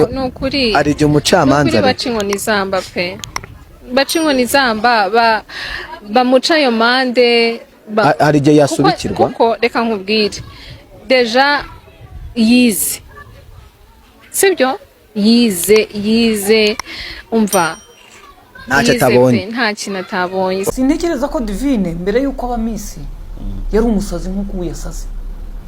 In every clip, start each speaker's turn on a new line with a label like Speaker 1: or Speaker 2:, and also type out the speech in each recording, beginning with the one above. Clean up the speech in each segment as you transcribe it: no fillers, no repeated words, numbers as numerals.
Speaker 1: Ni ukuri.
Speaker 2: Hari igihe umucamanza
Speaker 1: Ni ukuri, baca inkoni izamba pe, baca inkoni izamba, bamuca ayo mande
Speaker 2: Hari igihe yasubikirwa.
Speaker 1: Kuko reka nkubwire, déjà yize, sibyo? Yize, yize, umva.
Speaker 2: Ntacyo
Speaker 1: Yize
Speaker 2: atabonye.
Speaker 1: pe, nta kintu atabonye.
Speaker 3: Sintekereza ko Divine mbere y'uko aba Miss yari umusazi nk'uko ubu yasaze.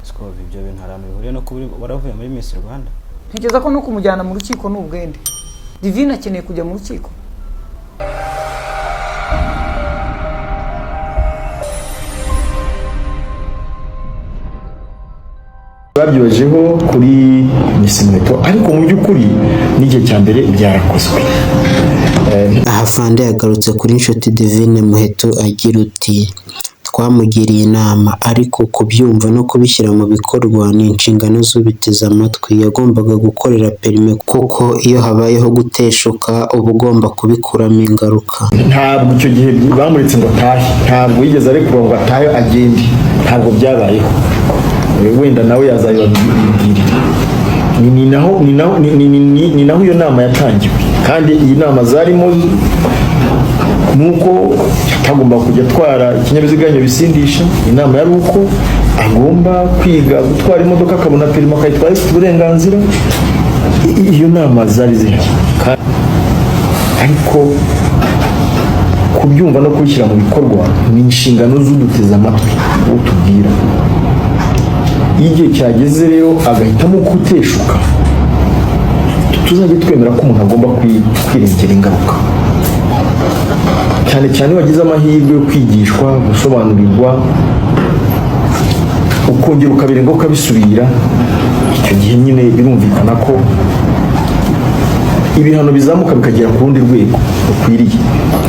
Speaker 4: Siko ibyo bintu hari ahantu bihuriye no kuba waravuye muri Miss Rwanda?
Speaker 3: Ntekereza ko no kumujyana mu rukiko ni ubwende. Divine akeneye kujya mu rukiko.
Speaker 5: Babyojeho kuri Miss Muheto, ariko mu by'ukuri n'igihe cya mbere byarakozwe.
Speaker 6: Aha Fande yagarutse kuri Nshuti Divine Muheto agira uti: "Twamugiriye inama, ariko kubyumva no kubishyira mu bikorwa ni inshingano z'ubiteze amatwi. Yagombaga gukorera perime kuko iyo habayeho guteshuka uba ugomba kubikuramo ingaruka."
Speaker 5: Ntabwo icyo gihe bamuretse ngo atahe, ntabwo yigeze arekurwa ngo atahe agende, ntabwo byabayeho. Wenda nawe yazabibabwirira. Ni naho iyo nama yatangiwe, kandi iyi nama zarimo nuko atagomba kujya atwara ikinyabiziga bisindisha. Inama yari uko agomba kwiga gutwara imodoka, akabona perime, akayitwara ifite uburenganzira. Iyo nama zari zihari, ariko kubyumva no kubishyira mu bikorwa ni inshingano z'uduteze amatwi, uwo tubwira. Iyo igihe cyageze rero agahitamo kuteshuka, tuzajye twemera ko umuntu agomba kwirengera ingaruka, cyane cyane iyo wagize amahirwe yo kwigishwa, gusobanurirwa, ukongera ukabirenga, ukabisubira. Icyo gihe nyine birumvikana ko ibihano bizamuka bikagera ku rundi rwego rukwiriye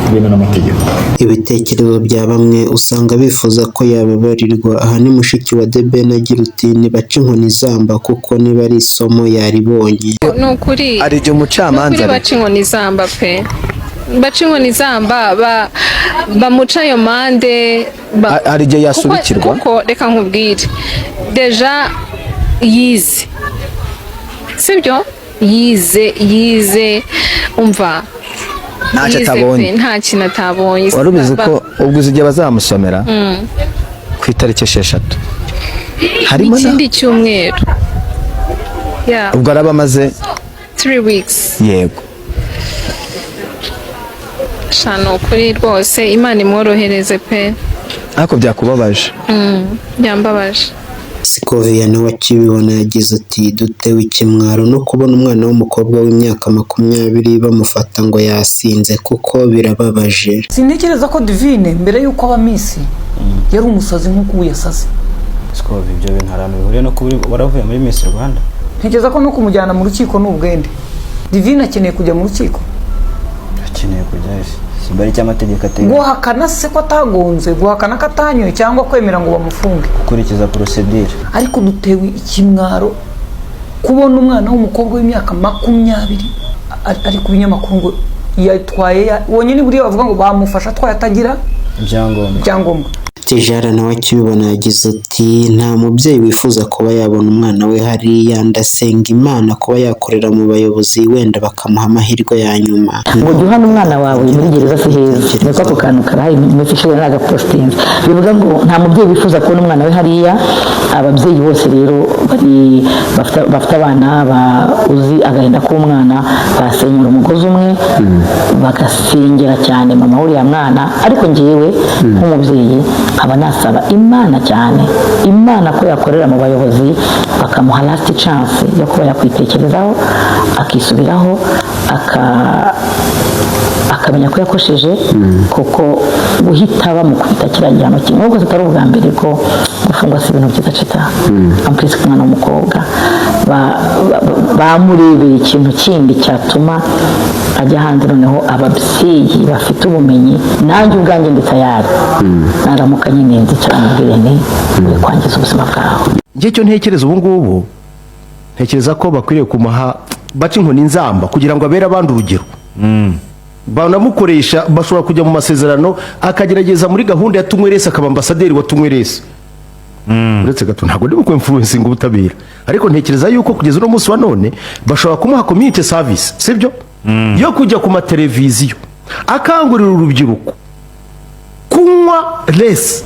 Speaker 5: rwemewe n'amategeko.
Speaker 6: Ibitekerezo bya bamwe usanga bifuza ko yababarirwa. Aha ni mushiki wa The Ben agira uti: "Nibace inkoni izamba kuko niba ari isomo yaribonye."
Speaker 1: Ni ukuri.
Speaker 2: Hari igihe umucamanza
Speaker 1: Ni ukuri, baca inkoni izamba pe, baca inkoni izamba, bamuca ayo mande
Speaker 2: Hari igihe yasubikirwa.
Speaker 1: Kuko reka nkubwire, déjà yize, sibyo? Yize, yize, umva.
Speaker 2: Ntacyo
Speaker 1: Yize
Speaker 2: atabonye.
Speaker 1: pe, nta kintu atabonye.
Speaker 2: Wari ubizi ko ubwo uzi igihe bazamusomera? Ku itariki 6 harimo na
Speaker 1: Ikindi cyumweru, yeah.
Speaker 2: Ubwo araba amaze
Speaker 1: 3 weeks.
Speaker 2: Yego.
Speaker 1: Sha, ni ukuri rwose, Imana imworohereze pe.
Speaker 2: Ariko byakubabaje?
Speaker 1: Byambabaje.
Speaker 6: Sikovia nawe akibibona yagize ati: "Dutewe ikimwaro no kubona umwana w'umukobwa w'imyaka 20 bamufata ngo yasinze, kuko birababaje."
Speaker 3: Sintekereza ko Divine mbere y'uko aba Miss yari umusazi nk'uko ubu yasaze.
Speaker 4: Siko ibyo bintu hari ahantu bihuriye no kuba waravuye muri Miss Rwanda?
Speaker 3: Ntekereza ko no kumujyana mu rukiko ni ubwende. Divine akeneye kujya mu rukiko.
Speaker 4: Akeneye kujya simba ari icy'amategeko ateganya.
Speaker 3: Guhakana se ko atagonze, guhakana ko atanyoye, cyangwa kwemera ngo bamufunge?
Speaker 4: Gukurikiza procédure.
Speaker 3: Ariko dutewe ikimwaro kubona umwana w'umukobwa w'imyaka 20 ari ku binyamakuru ngo yatwaye wonyine. Buriya bavuga ngo bamufashe atwaye atagira
Speaker 4: ibyangombwa.
Speaker 3: Ibyangombwa.
Speaker 6: Tejara nawe akibibona yagize ati: "Nta mubyeyi wifuza kuba yabona umwana we hariya. Ndasenga Imana kuba yakorera mu bayobozi, wenda bakamuha amahirwe ya nyuma."
Speaker 7: Ngo jya uhana umwana wawe muri gereza si heza, niko ako kantu karahari mu minsi ishize nagapositinze. Bivuga ngo nta mubyeyi wifuza kubona umwana we hariya. Ababyeyi bose rero bari bafite abana uzi agahinda k'umwana, basenyera umugozi umwe, bagasengera cyane mama w'uriya mwana. Ariko ngewe nk'umubyeyi nkaba nasaba Imana cyane, Imana ko yakorera mu bayobozi, bakamuha last chance yo kuba yakwitekerezaho, akisubiraho, akamenya ko yakosheje, kuko guhita bamukubita kiriya gihano kimwe, nubwo tutari ubwa mbere, ko gufungwa si ibintu byiza cita ampurisi ku mwana w'umukobwa. Bamurebeye ikintu kindi cyatuma ajya hanze. Noneho ababyeyi bafite ubumenyi, nanjye ubwanjye ndi tayari, naramuka nyine nzicara mubwire nti: "Uri kwangiza ubuzima bwawe."
Speaker 8: Njye icyo ntekereza ubu ngubu, ntekereza ko bakwiriye kumuha, baca inkoni nzamba kugira ngo abere abandi urugero. Banamukoresha, bashobora kujya mu masezerano, akagerageza muri gahunda ya Tunyweresi, akaba ambasaderi wa Tunyweresi. Uretse gato, ntabwo ndi bukwinfluencinga ubutabera, ariko ntekereza yuko kugeza uno munsi wa none bashobora kumuha community service, sibyo, yo kujya ku mateleviziyo akangurira urubyiruko kunywa less.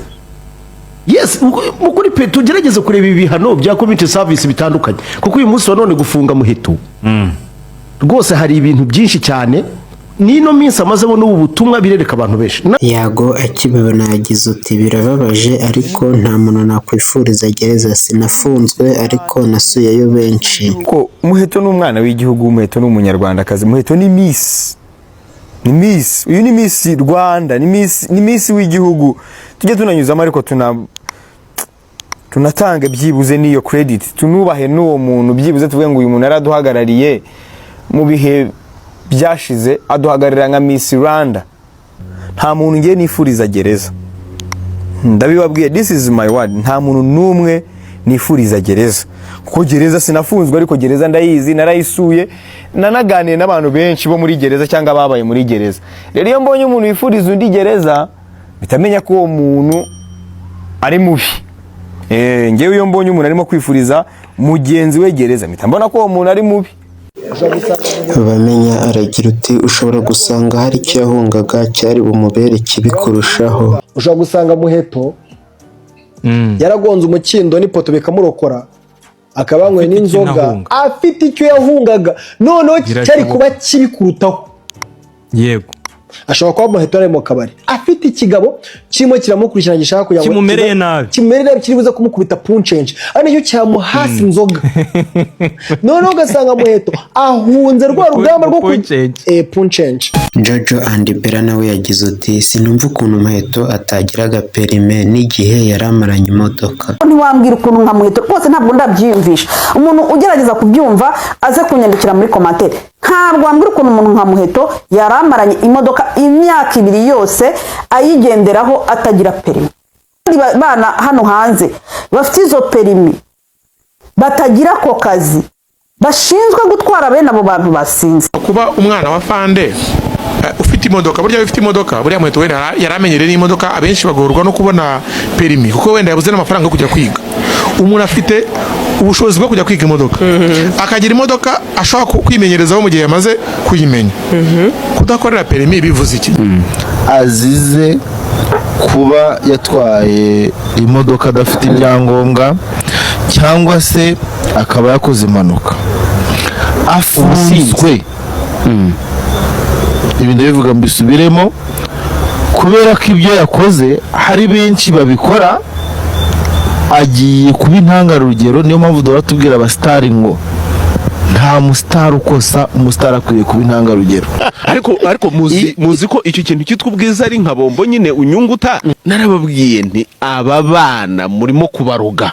Speaker 8: Yes, mu kuri pe, tugerageze kureba ibihano bya community service bitandukanye, kuko uyu munsi wa none gufunga Muheto rwose hari ibintu byinshi cyane n'ino minsi amazemo n'ubu butumwa birereka abantu benshi.
Speaker 6: Yago akibibona yagize uti: "Birababaje, ariko nta muntu nakwifuriza gereza. Sinafunzwe ariko nasuyeyo benshi."
Speaker 9: Ko Muheto ni umwana w'igihugu, Muheto ni umunyarwandakazi, Muheto ni Miss, ni Miss, uyu ni Miss Rwanda, ni Miss, ni Miss w'igihugu. Tujye tunanyuzamo, ariko tunatanga byibuze n'iyo credit, tunubahe n'uwo muntu byibuze, tuvuge ngo uyu muntu yaraduhagarariye mu bihe byashize, aduhagararira nka Miss Rwanda. Nta muntu ngiye nifuriza gereza, ndabibabwiye, this is my word. Nta muntu n'umwe nifuriza gereza, kuko gereza sinafunzwe, ariko gereza ndayizi, narayisuye, nanaganiye n'abantu benshi bo muri gereza cyangwa babaye muri gereza. Rero iyo mbonye umuntu wifuriza undi gereza, mpita menya ko uwo muntu ari mubi. Ngewe iyo mbonye umuntu arimo kwifuriza mugenzi we gereza, mpita mbona ko uwo muntu ari mubi.
Speaker 6: Bamenya aragira uti: "Ushobora gusanga hari icyo yahungaga cyari bumubere kibi kurushaho."
Speaker 10: Ushobora gusanga Muheto yaragonze umukindo n'ipoto bikamurokora, akaba yanyweye
Speaker 11: Afite ikintu
Speaker 10: n'inzoga,
Speaker 11: ahunga.
Speaker 10: afite icyo yahungaga noneho
Speaker 11: Birashoboka.
Speaker 10: cyari kuba kibi kurutaho. Ashobora kuba Muheto yari mu kabari afite ikigabo kirimo kiramukurikirana, gishaka kugira ngo
Speaker 11: Kimumereye nabi.
Speaker 10: Kimumereye nabi, kiri buze kumukubita punchenje, ari nicyo cyamuhasa inzoga. Noneho ugasanga Muheto ahunze rwa rugamba rwo ku punchenje.
Speaker 6: Jojo and Bella nawe yagize uti: "Sinumva ukuntu Muheto atagiraga perime n'igihe yari amaranye imodoka."
Speaker 12: Ntiwambwira ukuntu nka Muheto, rwose ntabwo ndabyiyumvisha. Umuntu ugerageza kubyumva aze kunyandikira muri commentaire. Ntabwo wambwira ukuntu umuntu nka Muheto yari amaranye imodoka imyaka 2 yose ayigenderaho atagira perimi. Abandi bana hano hanze bafite izo perimi batagira ako kazi, bashinzwe gutwara bene abo bantu basinze.
Speaker 13: Kuba umwana wa fande ufite imodoka, burya ufite imodoka, buriya Muheto wenda yari amenyereye n'imodoka. Abenshi bagorwa no kubona perimi kuko wenda yabuze n'amafaranga yo kujya kwiga. Umuntu afite ubushobozi bwo kujya kwiga imodoka, akagira imodoka ashobora kwimenyerezaho mu gihe yamaze kuyimenya, kudakorera perimi bivuze iki?
Speaker 14: Azize kuba yatwaye imodoka adafite ibyangombwa cyangwa se akaba yakoze impanuka afunzwe, ibi ndabivuga mbisubiremo, kubera ko ibyo yakoze hari benshi babikora, agiye kuba intangarugero. Niyo mpamvu duhora tubwira abasitari ngo nta musitari ukosa, umusitari akwiye kuba intangarugero.
Speaker 15: Ariko muzi ko icyo kintu cyitwa ubwiza ari nka bombo nyine unyunguta. Narababwiye nti aba bana murimo kubaroga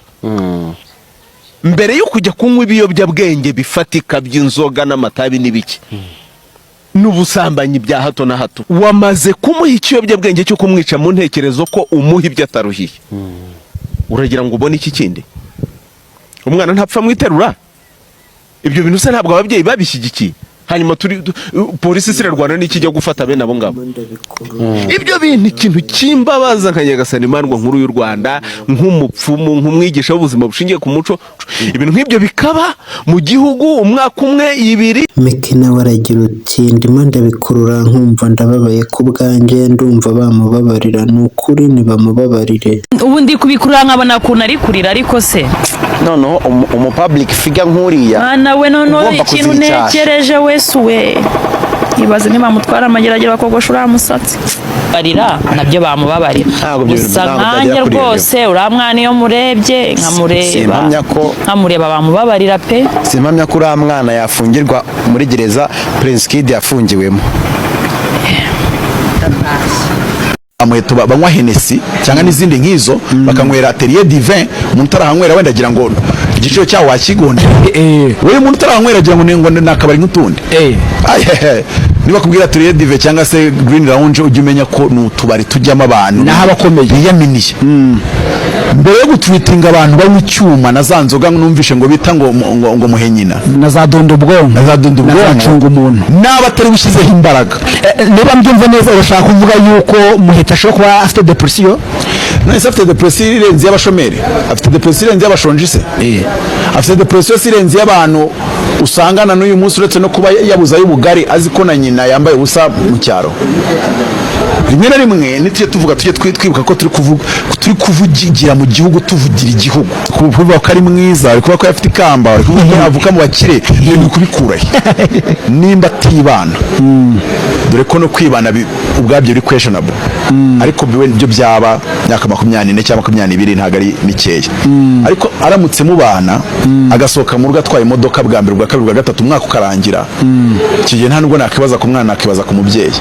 Speaker 15: mbere yo kujya kunywa ibiyobyabwenge bifatika by'inzoga n'amatabi n'ibiki n'ubusambanyi bya hato na hato. Wamaze kumuha ikiyobyabwenge cyo kumwica mu ntekerezo, ko umuha ibyo ataruhiye, uragira ngo ubone iki kindi? Umwana ntapfa mu iterura. Ibyo bintu se ntabwo ababyeyi babishyigikiye? Hanyuma turi polisi irarwana n'ikijya gufata bene abo ngabo. Ibyo bintu, ikintu kimbabaza nka Nyagasani Imandwa nkuru y'u Rwanda, nk'umupfumu, nk'umwigisha w'ubuzima bushingiye ku muco, ibintu nk'ibyo bikaba mu gihugu umwaka umwe, 2.
Speaker 6: Meki nawe aragira uti: "Ndimo ndabikurura nkumva ndababaye ku bwanjye, ndumva bamubabarira, ni ukuri nibamubabarire."
Speaker 16: Ubu ndi kubikurura nkabona ukuntu ari kurira, ariko se
Speaker 17: Noneho umu public figure nk'uriya
Speaker 16: mwana we, noneho
Speaker 17: ugomba
Speaker 16: ikintu
Speaker 17: kuzira icyasha.
Speaker 16: ntekereje wese we, ibaze nibamutwara amageragere bakogosha uriya musatsi, barira nabyo bamubabarira.
Speaker 17: Ntabwo ibyo bintu
Speaker 16: Gusa
Speaker 17: ntabwo
Speaker 16: nkanjye
Speaker 17: byagera kuri iyo
Speaker 16: rwose uriya mwana iyo murebye nkamureba,
Speaker 17: Simpamya ko
Speaker 16: nkamureba, bamubabarira pe.
Speaker 17: Simpamya ko uriya mwana yafungirwa muri gereza Prince Kid yafungiwemo.
Speaker 18: Muheto banywa Hennessy cyangwa n'izindi nk'izo, bakanywera Atelier du Vin. Umuntu utarahanywera wenda agira ngo igiciro cyawo wakigondera wowe. Umuntu utarahanywera agira ngo ni akabari nk'utundi. Ayehe, niba kubwira Atelier du Vin cyangwa se Green Lounge, ujye umenya ko ni utubari tujyamo abantu
Speaker 19: Naho abakomeye
Speaker 18: biyaminiye. Mbere yo gutwitinga abantu banywa icyuma na za nzoga numvishe ngo bita ngo muhenyina
Speaker 19: na za dondo ubwonko
Speaker 18: na za dondo
Speaker 19: na za
Speaker 18: ubwonko
Speaker 19: cunga umuntu
Speaker 18: n'aba atari bushyizeho imbaraga.
Speaker 19: Niba mbyumva neza, urashaka kuvuga yuko Muheto ashobora kuba afite depression?
Speaker 18: None se afite depression irenze iy'abashomeri? Afite depression irenze iy'abashonji se? Afite depression se irenze iy'abantu usangana n'uyu munsi, uretse no kuba yabuze ay'ubugari, azi ko na nyina yambaye ubusa mu cyaro? Rimwe na rimwe nitujye tuvuga, tujye twibuka ko turi kuvuga, turi kuvugira mu gihugu, tuvugira igihugu. Kuvuga ko ari mwiza, uri kuvuga ko afite ikamba, uri kuvuga ko avuka mu bakire, ibyo ni kubikura he? Nimba atibana, dore ko no kwibana ubwabyo biri questionable, ariko byo byaba myaka 24 cyangwa 22 ntabwo ari mikeya, ariko aramutse mubana agasohoka mu rugo atwaye imodoka bwa mbere, ubwa kabiri, ubwa gatatu, umwaka ukarangira, icyo gihe nta nubwo nakwibaza ku mwana, nakibaza ku mubyeyi.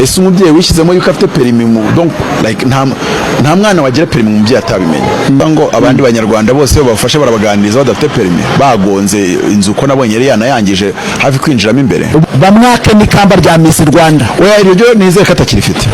Speaker 18: Ese umubyeyi wishyizemo yuko afite perimi mu, donc like nta mwana wagira perimi umubyeyi atabimenye? Ngo abandi banyarwanda bose babafashe, barabaganiriza, badafite perimi bagonze inzu, ko nabonye yari yanayangije hafi kwinjiramo imbere.
Speaker 11: Bamwake n'ikamba rya Miss Rwanda.
Speaker 18: Oya, iryo ryo nizere ko atakirifite.